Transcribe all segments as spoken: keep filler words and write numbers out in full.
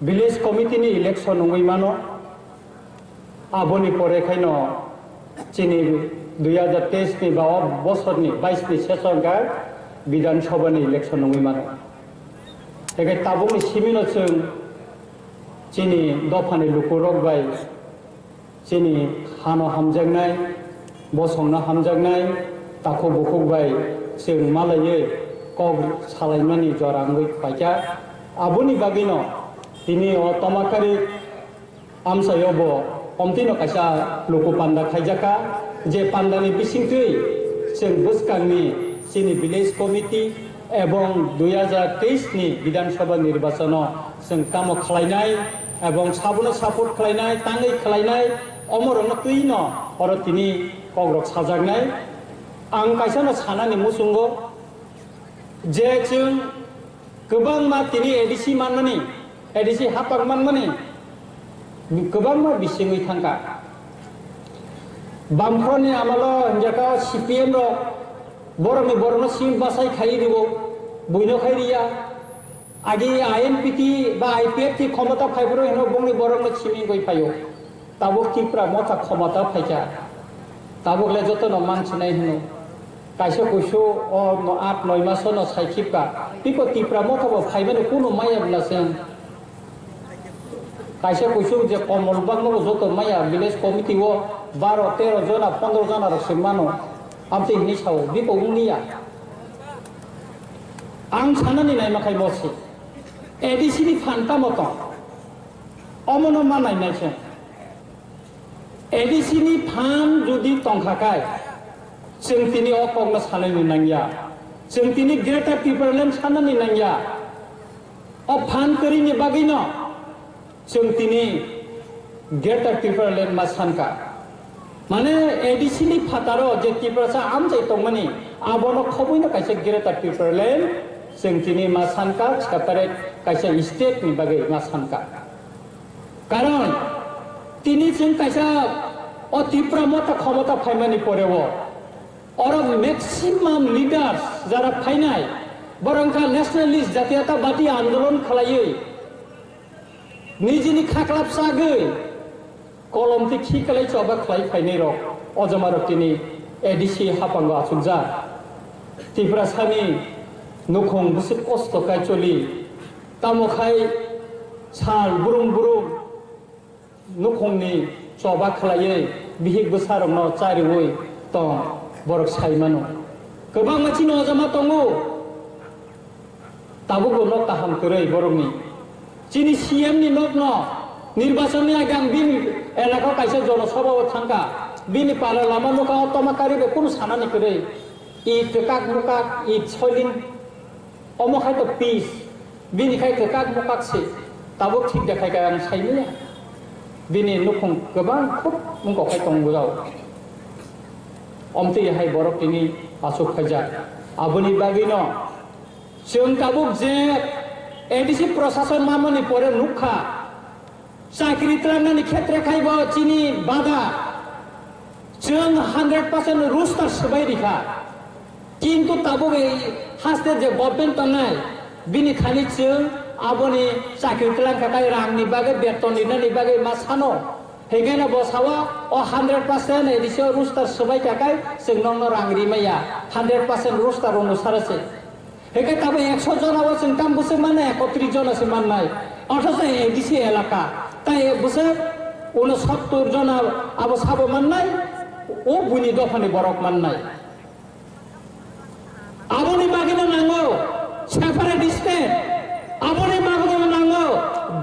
Village committee ni election wngwi mano, aboni pore khaino chini dui hazar teis ni ba o bosor ni bais ni session kha Bidhan Sabha ni election wngwi mano. Tei khe tabuk ni simi no chwng chini dopha ni luku rok bai chini hano hamjaknai, bosongno hamjaknai, takhuk bukhuk bai chwng malaiwi kok salaimani jora wngwi paikha. Aboni bagwino tini o Tomakari amchaio bo omtwino kaisa luku panda khaijakha, je pandani bisingtwi chwng bwskangni chini village committee ebong dui hazar teis ni Bidhan Sabha nirbachano chwng tamo khlainai ebong sabono support khlainai, tangwi khlainai, omorokno twino oro tini kokrok sajaknai. Ang kaisano sanani muchungo je chwng kwbangma tini A D C manmani, A D C hapak manmani kwbangma bisingwi thangkha. Bamfroni amalo hinjakha C P M rok borokni borokno simi bachai khai rio, buino khai riya. Agi I N P T ba I P F T khomota phaiphuru hino bongni borokno simi wngwi phaio. Tabuk Tipra motha khomota phaikha. Tabuk le jotono mansinai hino. Kaisa kuisu o no aat noi maso no sai khibka. Biko Tipra motha bo phaimani kunu maya bwla se. Kaisa kuisu je komol bangma bo joto maya village committee o baro tero jona pondro jona rok se mano. Amtwi hinwi sao, biko wngya. Ang sanani naima khai bo se. A D C ni phan tamo tong? Omono ma nainai se. A D C ni phan jodi tongkha khai, chwng tini o kokno sanani nangya. Chwng tini Greater Tipraland sanani nangya. O phan kwrwini bagwino chwng tini Greater Tipraland ma sanka. Mane A D C ni phataro je Tiprasa amchai tongmani, abono khoboino kaisa Greater Tipraland chwng tini ma sanka, separate kaisa state ni bagwi ma sanka. Karon tini chwng kaisa o Tipra motha khomota phaimani poreo oro maximum leaders jara phainai, borok wngkha nationalist, jatiyata badi andolon khlaiwi nijini khaklap chagwi kolom tei khikalai choba khlai phainai rok, o joma rok tini A D C hapango achukjak. Tiprasani nukhung bwswk kosto kai choli, tamo khai sal brum brum nukhungni choba khlaiwi bihik bwsarokno chariwi tong, borok sai mano. Kwbangma chini o joma tongo. Tabukbo nok kaham kwrwi borokni. Chini C M ni nokno nirbachonni age ang bini elakao kaisa jonosabhao thangkha. Bini pala lama nukha o Tomakari bai kunu sanani kwrwi. It kwkak mukak, it soiling. Omo khai to peace. Bini khai kwkak mukak se. Tabuk thik de khai kha ang saimanya. Bini nukhung kwbang khub wngkok khai tongo jao. Omtwi hai borok tini aswk khaijak. Aboni bagwino Chwng tabuk je A D C prosason mamani pore nukha, chakri twlangnani khetre khaibo chini bada chwng hundred percent roster swbai rikha. Kintu tabuk ei haste je government tongnai, bini thani chwng aboni chakri twlangkha khai rangni bagwi, beton rinani bagwi ma sano. Hingkheno bo sao, o hundred percent A D C o roster swbai kha khai chwng nokno rang ri maya, hundred percent roster onusare se. Hingkhe tabuk ekso jona o chwng tam bwswk mannai, ekotris jona se mannai. Othocho A D C elaka, tai bwswk unosottor jona abo sabo mannai, o buini dophani borok mannai. Aboni bagwino nango separate state, aboni bagwino nango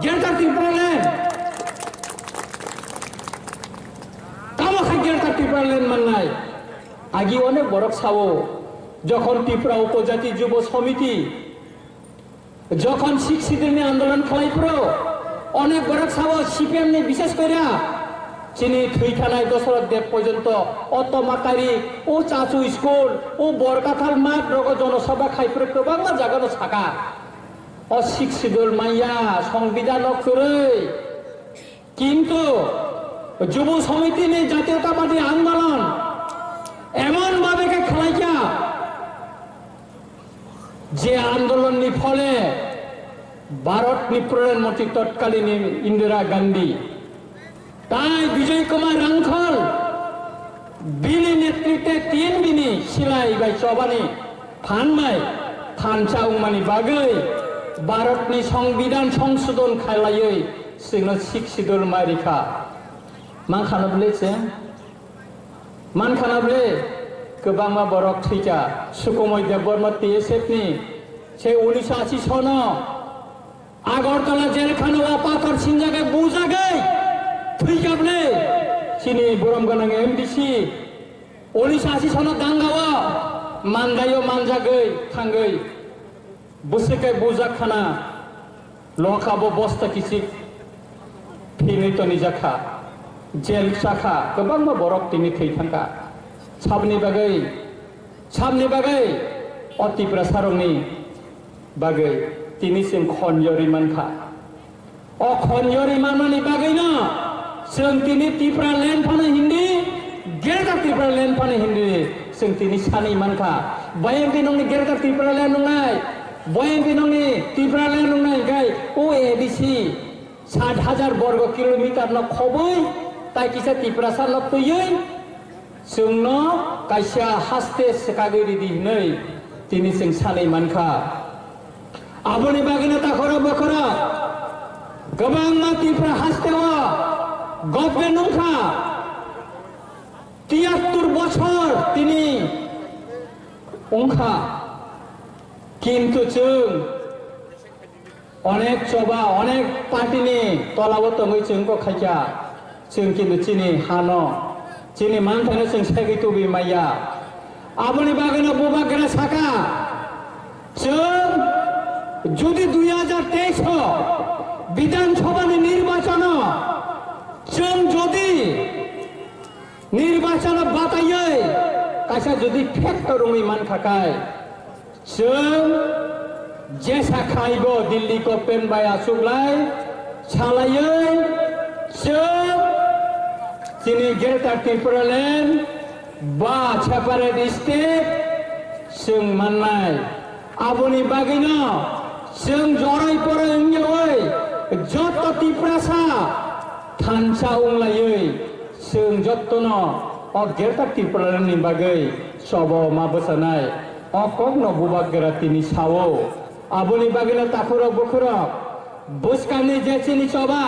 Greater Tipraland. Tamo khe Greater Tipraland mannai. Agi onek borok sao, jokhon Tripura Upojati Jubo Samiti, jokhon Sixth Schedule ni andolon khlai phuru, onek borok sao C P M ni, bishes koira chini thwi thanai Dosoroth Deb porjonto o Tomakari, o Chachu school, o Borkathal math rogo jonosabha khai phuru kwbangma jaga no saka. O Sixth Schedule manya, Songbidhan no kwrwi. Kintu Jubo Samiti ni Jatiyotabadi Andolon emon bhabe khe khlaikha, je andolon ni phole Bharatni Pradhan Mantri totkalini Indira Gandhi, tai Bijoy Kumar Rangkhal, bini netritwe tin bini silai bai chobani phan bai thansa wngmani bagwi Bharatni Songbidan songsodon khailaiwi chwngno Sixth Schedule mai rikha. Mankhano bwle chwng? Mankhana bwle, kwbangma borok thwikha. Sukumoi Debbarma T S F ni se unisho ashi sono Agartala jelkhano o pathor sinjagwi bujagwi thwikha bwle. Chini borom gwnang M D C unisho ashi sono dangao manjaio manjagwi thangwi. Bwswk khe bujak khana, lokha bo bosta kichik phinwi tonijakha, jel chakha, kwbangma borok tini thwi thangkha. Sabni bagwi, sabni bagwi o Tiprasarokni bagwi tini chwng khon yorwi mankha. O khon yorwi manmani bagwino chwng tini Tipra land phano hindi, Greater Tipra land phano hindi, chwng tini sanwi mankha. Bayang twi nongni Greater Tipra land wngnai, bayang twi nongni Tipra land wngnai, hwnkhe o A D C sat hajar borgo kilometer no khobwi tai kisa Tiprasa no twiwi, chwngno kaisa haste swkagwi ridi hwnwi tini chwng sanwi mankha. Aboni bagwino takhoro bokhoro kwbangma Tipra hasteo government wngkha, tiyattur bochor tini wngkha, kintu chwng onek choba, onek party ni tolao tongwi chwng kok khaikha, chwng kintu chini hano, chini manthaino chwng segwi tubui maya. Aboni bagwino bubagra saka, chwng jodi dui hajar teis o Bidhan Sabha ni nirbachano chwng jodi nirbachano bataiwi kaisa jodi factor wngwi mankha kai, chwng jesa khaibo Delhi government bai achuklai salaiwi chwng chini Greater Tipraland ba separate state chwng mannai. Aboni bagwino chwng jorai porai wngyawi joto Tiprasa thansa wnglaiwi chwng jottono o Greater Tipraland ni bagwi chobo ma bwchanai. O kokno bubagra tini sao. Aboni bagwino takhurok bukhurok bwskangni je chini choba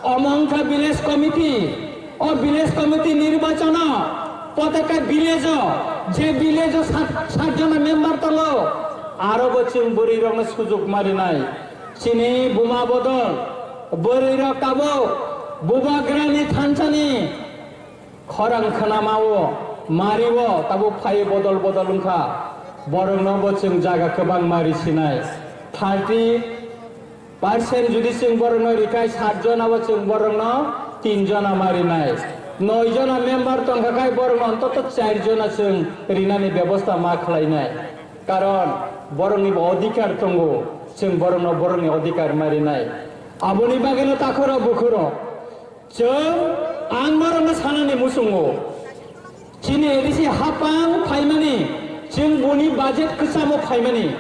omo wngkha village committee. O village committee nirbachano proteka village o je village o sat, sat jona member tongo, aro bo chwng bwrwi rokno sujuk marinai. Chini buma bodol bwrwi rok tabuk bubagrani thansani khorang khwnamao, mario tabuk phai bodol bodol wngkha. Borokno bo chwng jaga kwbangma risinai. Thirty percent jodi chwng borokno rikhai, sat jona bo chwng borokno tin jona ma rinai. Noi jona member tongkha khai borokno ontoto char jona chwng rinani bebosta ma khlainai. Karon borokni bo odhikar tongo, chwng borokno borokni odhikar ma rinai. Aboni bagwino takhurok bukhurok chwng ang norokno sanani muchungo. Chini A D C hapang phaimani, chwng boni budget kwchamo phaimani.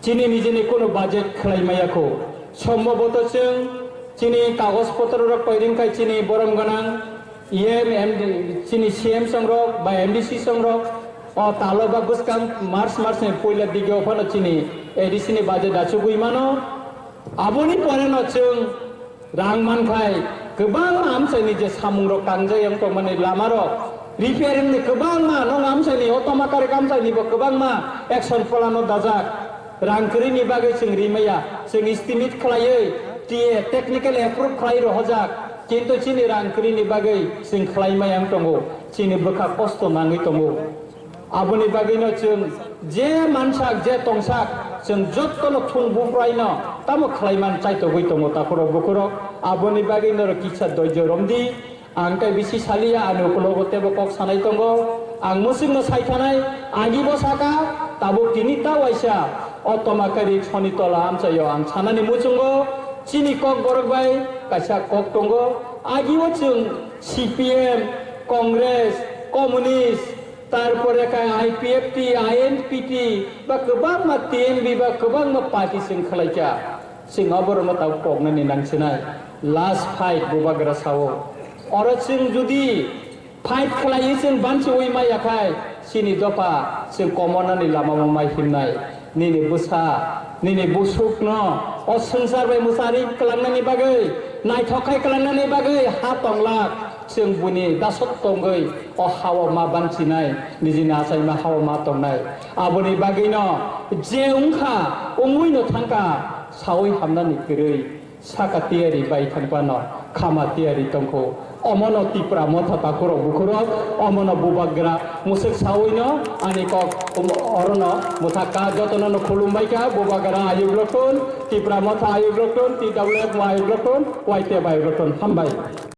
Chini nijini kono budget khlai maya kho. Sombhoboto chwng chini kagoj potro rok toiring khai chini borom gwnang E M, M D, chini C M songrok ba M D C songrok o talo ba bwskang March, March ni puila digi o phano chini A D C ni budget achugwi mano. Aboni pore no chwng rang mankhai kwbangma amchaini je samungrok kangjak yang tongmani lamarok repairing ni kwbangma nong amchaini o tomakari amchaini bo kwbangma action pholano dajak. Rang kwrwini bagwi chwng rimaya, chwng estimate khlaiwi T A technical approve khlai rohojak, kintu chini rang kwrwini bagwi chwng khlai maya wng tongo, chini bwkha kosto nangwi tongo. Aboni bagwino chwng je mansak, je tongsak, chwng jottono thung buphraino tamo khlaiman chaitogwi tongo takhurok bukhurok. Aboni bagwi norok kisa doijo romdi. Ang tei bisi saliya, ani ukulogo teibo kok sanai tongo. Ang mwswkno sai thanai, agibo saka, tabuk tini ta waisa o tomakari soni tola amchaio ang sanani muchungo. Chini kok borok bai kaisa kok tongo. Agio chwng C P M, Congress, Communist, Tarpore khe I P F T, I N P T, ba kwbangma T M B ba kwbangma party chwng khlaikha. Chwng oborokno tabuk koknani nangsinai. Last fight bubagra sao. Oro chwng judi fight khlaiwi chwng banchiwi maya khai, chini dopha chwng komornani lamao mai himnai. Nini bwsa, nini busukno o swngchar bai mwchari kwlangnani bagwi, naithok khai kwlangnani bagwi ha tonglak. Chwng buni dasot tongwi o hao ma banchinai, nijini achaima hao ma tongnai. Aboni bagwino je wngkha, wngwino thangkha, saui hamnani kwrwi saka tiyari bai thangphano khama tiyari tongkhu. Omono Tipra Motha takhurok bukhurok, omono bubagra mwswk sauino ani kok orono mwthakha, jotono no khulumbaikha, bubagra ayuk lokthun, Tipra Motha ayuk lokthun, T W F ayuk lokthun, Y T F ayuk lokthun. Hambai.